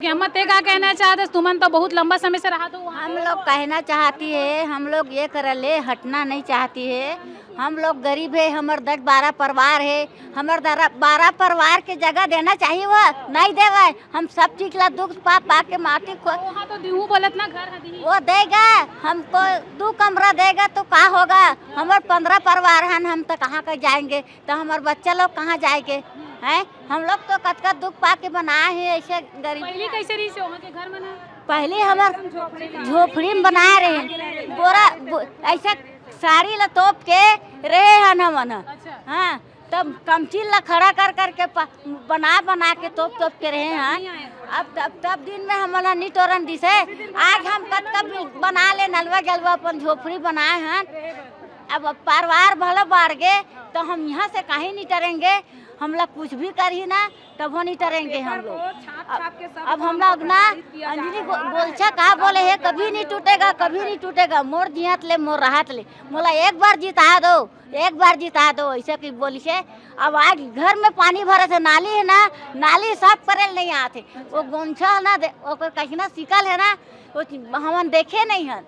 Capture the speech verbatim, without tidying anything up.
अम्मा, ते का कहना चाहत हस? तुमन तो बहुत लंबा समय से रहत हो वहाँ। हम लोग कहना चाहती है, हम लोग ये कर ले हटना नहीं चाहती है। हम लोग गरीब है, हमर दस बारह परिवार है, हमर दरा-, बारह परिवार के जगह देना चाहिए, वो नहीं देवे। हम सब चीज ला दुख पा पा के माटी खो वहाँ तो दिहू बोलत ना घर हदी। वो देगा, हमको दो कमरा देगा तो का होगा? हमर पंद्रह परिवार हन, हम तो कहाँ का जाएंगे? तो हमर बच्चा लोग कहाँ जाएंगे? हैं, हम लोग तो कतका दुख पा के बनाए हैं ऐसे गरीब। पहली कैसे रही से वहाँ के घर में ना? पहले हमर झोपड़ी में बनाए रहे, बोरा बो-, ऐसे साड़ी ला तोप के रहे हन हमन। अच्छा। हाँ, तब कमचील ला खड़ा कर करके प-, बना बना के तोप तोप के रहे हन। अब तब तब दिन में हमन ला नी टोरन दिसे। आज हम कतका भी बना ले नलवा जलवा अपन झोपड़ी बनाए हन। अब परिवार भला बाढ़ गे तो हम यहाँ से कहीं नहीं टरेंगे, हमला कुछ भी करही ना तबो नहीं टरेंगे हम लोग। अब हम लोग ना, अंजलि गो-, गोलछा का बोले है, कभी नहीं टूटेगा, कभी नहीं टूटेगा, मोर जियत ले, मोर रहत ले, मोला एक बार जिता दो, एक बार जिता दो, ऐसे की बोली से। अब आज घर में पानी भरे से नाली है ना, नाली साफ करे नहीं आते। वो गोलछा ना दे, ओकर कहिना सिकल है ना, वो हमन देखे नहीं हन।